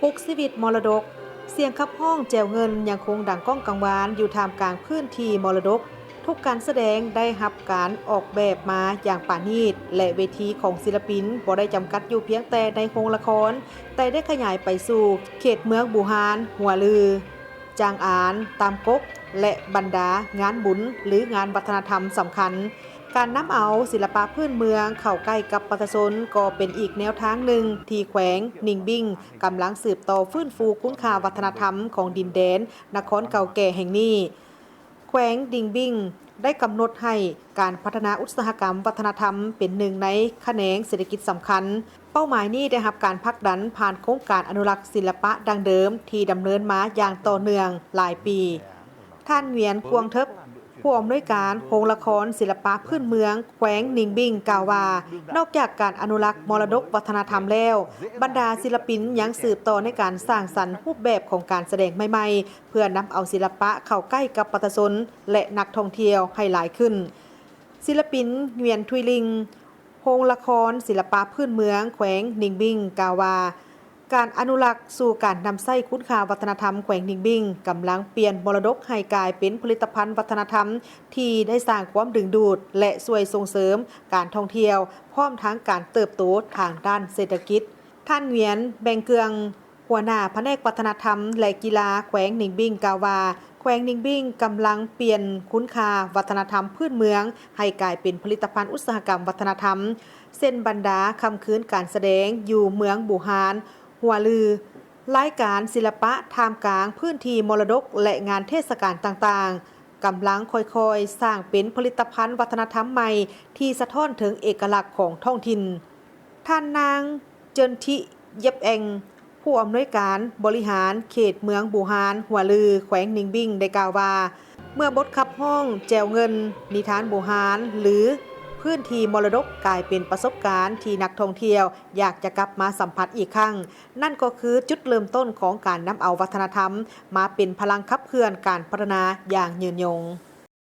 ປຸກຊີວິດມໍລະດົກ. ສຽງຂັບຮ້ອງແຈວເງິນຍັງຄົງດັງກ້ອງກັງວານຢູ່ທ່າມກາງພື້ນທີ່ມໍລະດົກ. ທຸກການສະແດງໄດ້ຮັບການອອກແບບມາຢ່າງປານີດ ແລະ ເວທີຂອງສິລະປິນບໍ່ໄດ້ຈຳກັດຢູ່ພຽງແຕ່ໃນໂຮງລະຄອນ, ແຕ່ໄດ້ຂະຫຍາຍໄປສູ່ເຂດເມືອງບູຮານ, ຫົວລື, ຈາງອານ, ຕາມກົກ ແລະ ບັນດາງານບຸນ ຫຼື ງານວັດທະນະທຳສຳຄັນ. ການນຳເອົາສິລະປະພື້ນເມືອງເຂົ້າໃກ້ກັບປະຊາຊົນກໍເປັນອີກແນວທາງໜຶ່ງທີ່ແຂວງນິງບິງກຳລັງສືບຕໍ່ຟື້ນຟູຄຸນຄ່າວັດທະນະທຳຂອງດິນແດນນະຄອນເກົ່າແກ່ແຫ່ງນີ້. ແຂວງນິງບິງໄດ້ກຳນົດໃຫ້ການພັດທະນາອຸດສາຫະກຳວັດທະນະທຳເປັນໜຶ່ງໃນຂະແໜງເສດຖະກິດສຳຄັນ. ເປົ້າໝາຍນີ້ໄດ້ຮັບການຜັກດັນຜ່ານໂຄງການອະນຸລັກສິລະປະດັ້ງເດີມທີ່ດຳເນີນມາຢ່າງຕໍ່ເນື່ອງຫຼາຍປີ. ທ່ານ ຫງວຽນ ກວາງເທິບ ຜູ້ອຳນວຍການໂຮງລະຄອນສິລະປະພື້ນເມືອງແຂວງນິງບິງ ກ່າວວ່າ ນອກຈາກການອະນຸລັກມໍລະດົກວັດທະນະທຳແລ້ວ, ບັນດາສິລະປິນຍັງສືບຕໍ່ໃນການສ້າງສັນຮູບແບບຂອງການສະແດງໃໝ່ໆ ເພື່ອນຳເອົາສິລະປະເຂົ້າໃກ້ກັບປະຊາຊົນ ແລະ ນັກທ່ອງທ່ຽວໃຫ້ຫຼາຍຂຶ້ນ. ສິລະປິນ ຫງວຽນ ທຸຍລິງ ໂຮງລະຄອນສິລະປະພື້ນເມືອງແຂວງນິງບິງ ກ່າວວ່າ ການອະນຸລັກສູ່ການນຳໃຊ້ຄຸນຄ່າວັດທະນະທຳແຂວງນິງບິງ ກຳລັງປ່ຽນມໍລະດົກໃຫ້ກາຍເປັນຜະລິດຕະພັນວັດທະນະທຳທີ່ໄດ້ສ້າງຄວາມດຶງດູດ ແລະ ຊ່ວຍສົ່ງເສີມການທ່ອງທ່ຽວ ພ້ອມທັງການເຕີບໂຕທາງດ້ານເສດຖະກິດ. ທ່ານ ຫງວຽນ ແບງເກືອງ ຫົວໜ້າພະແນກວັດທະນະທຳ ແລະ ກິລາແຂວງນິງບິງ ກ່າວວ່າ ແຂວງນິງບິງກຳລັງປ່ຽນຄຸນຄ່າວັດທະນະທຳພື້ນເມືອງໃຫ້ກາຍເປັນຜະລິດຕະພັນອຸດສາຫະກຳວັດທະນະທຳ ເຊັ່ນບັນດາຄ່ຳຄືນການສະແດງຢູ່ເມືອງບູຮານ, ຫົວລື, ລາຍການສິລະປະທ່າມກາງພື້ນທີ່ມໍລະດົກ ແລະ ງານເທດສະການຕ່າງໆ ກຳລັງຄ່ອຍໆສ້າງເປັນຜະລິດຕະພັນວັດທະນະທຳໃໝ່ທີ່ສະທ້ອນເຖິງເອກະລັກຂອງທ້ອງຖິ່ນ. ທ່ານນາງ ເຈິນທິ ຢຽບແອງ ຜູ້ອຳນວຍການບໍລິຫານເຂດເມືອງບູຮານ, ຫົວລື, ແຂວງນິງບິງ ໄດ້ກ່າວວ່າ ເມື່ອບົດຂັບຮ້ອງແຈວເງິນ, ນິທານບູຮານ ຫຼື ພື້ນທີ່ມໍລະດົກກາຍເປັນປະສົບການທີ່ນັກທ່ອງທ່ຽວຢາກຈະກັບມາສຳຜັດອີກຄັ້ງ, ນັ້ນກໍຄືຈຸດເລີ່ມຕົ້ນຂອງການນຳເອົາວັດທະນະທຳມາເປັນພະລັງຂັບເຄື່ອນການພັດທະນາຢ່າງຍືນຍົງ.